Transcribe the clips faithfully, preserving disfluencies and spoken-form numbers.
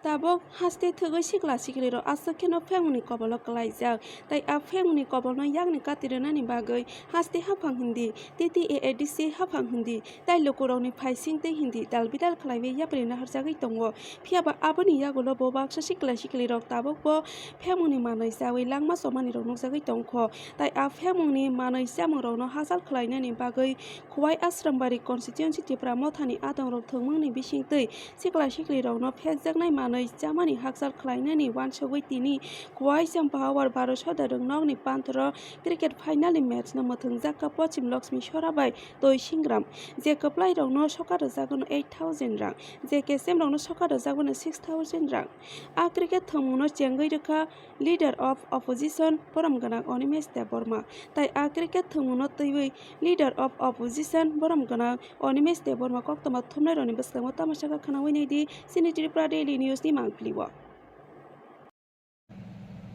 Tabuk haste thwgwi sikla siklirok aswk kheno phengmungni kobolo kwlaijak, tai a phengmungni kobolno yakni kati rwnani bagwi haste haphang hindi, T T A A D C haphang hindi, tai lukurokni phaising tei hindi dal bidal khlaiwi yapri naharjagwi tongo. Phiya ba aboni yagulo bo baksa sikla siklirok tabukbo phengmungni manwi chawi langma chomanirok nukjagwi tongkho, tai a phengmungni manwi chamungrokno hachal khlainani bagwi Khowai Asrambari constituency Tipra Mothani adongrok thwngmungni bisingtwi sikla siklirokno phekjaknai manwi chamani hakchal khlainani uansugwi tini Khowai Champa Havar Baro Sodarung nokni panthoro cricket final ni match no mwthwngjak kha Pochim Lakshmi Sora bai Toi Singram, je kwplairokno sokat rwjagwno eight thousand rang, je kesemrokno sokat rwjagwno six thousand rang. A cricket thwngmungno chengwi rwkha Leader of Opposition borom gwnang Animesh Debbarma, tai a cricket thwngmungno twiwi Leader of Opposition borom gwnang Animesh Debbarma koktwma thumnairokni bwskango tamo sakha khwnawi naidi chini Tripura Daily News ni mangpili o.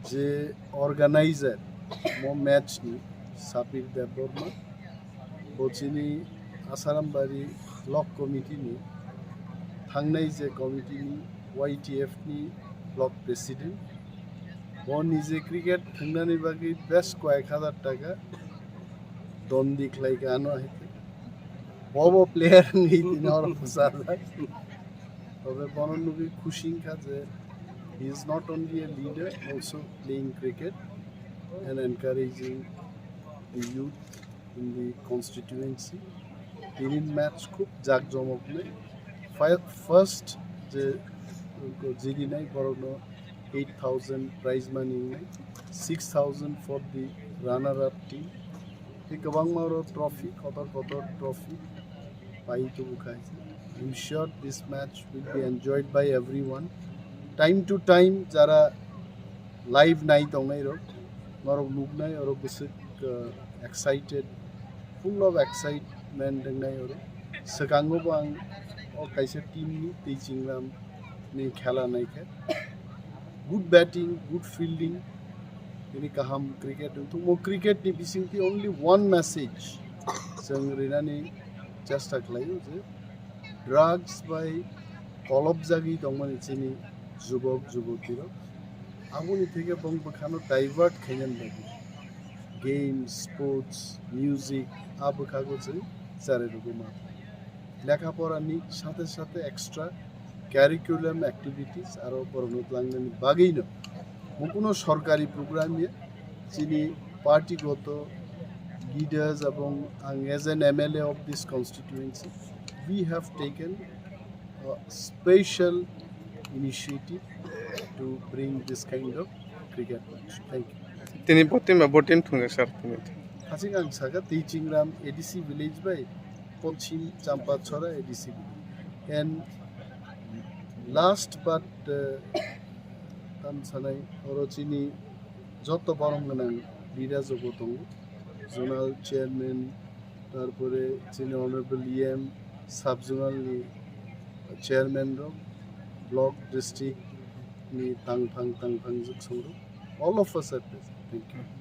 Je organizer mo match ni Sapir Debbarma, bo chini Asarambari Block Committee ni thangnai je committee ni Y T F ni block president, bo nije cricket thwngnani bagwi bes koyek hazar taka dondi khlai kha ano hai khe. Bobo player ni tini oro bwchajak. Tobe bono nugwi khusi wngkha je he is not only a leader, also playing cricket and encouraging the youth in the constituency. Tini match khub jakjomok nai. Fi-, first je jidinai borokno eight thousand prize money wngnai, six thousand for the runner up team. Tei kwbangma oro trophy, kotor kotor trophy pai tubu khai. I'm sure this match will be enjoyed by everyone. Time to time jara live nai tongnai rok, norok nuknai oro bwswk, uh, excited, full of excitement wngnai oro. Swkango bo ang o kaisa team ni tei Chingram ni khela naikha. Good batting, good fielding, tini kaham cricket wngthokmo. Cricket ni bisingtwi only one message chwng rinani chesta khlaio je drugs bai kolopjagwi tongmani chini jubok jubotirok. Aboni theke bong bwkhano divert khainani bagwi games, sports, music, a bwkhago chwng charwi rwgwi ma. Lekha porani sathe sathe extra curriculum activities aro borokno tlangnani bagwino mo kuno sorkari program ya, chini party goto leaders ebong ang as an M L A of this constituency, we have taken a special initiative to bring this kind of cricket match. Thank you. Tini bo team, bo team thwngjak sir tini. Haching ang saka tei Chingram A D C village bai Pochim Champachora A D C village. And last but, uh, tam sanai oro chini joto borom gwnang leaders rok bo tongo. Zonal chairman, tarpore chini honorable E M, sub zonal ni chairman rok, block, district ni tangphang tangphang jwk song rok. All of us are present. Thank you.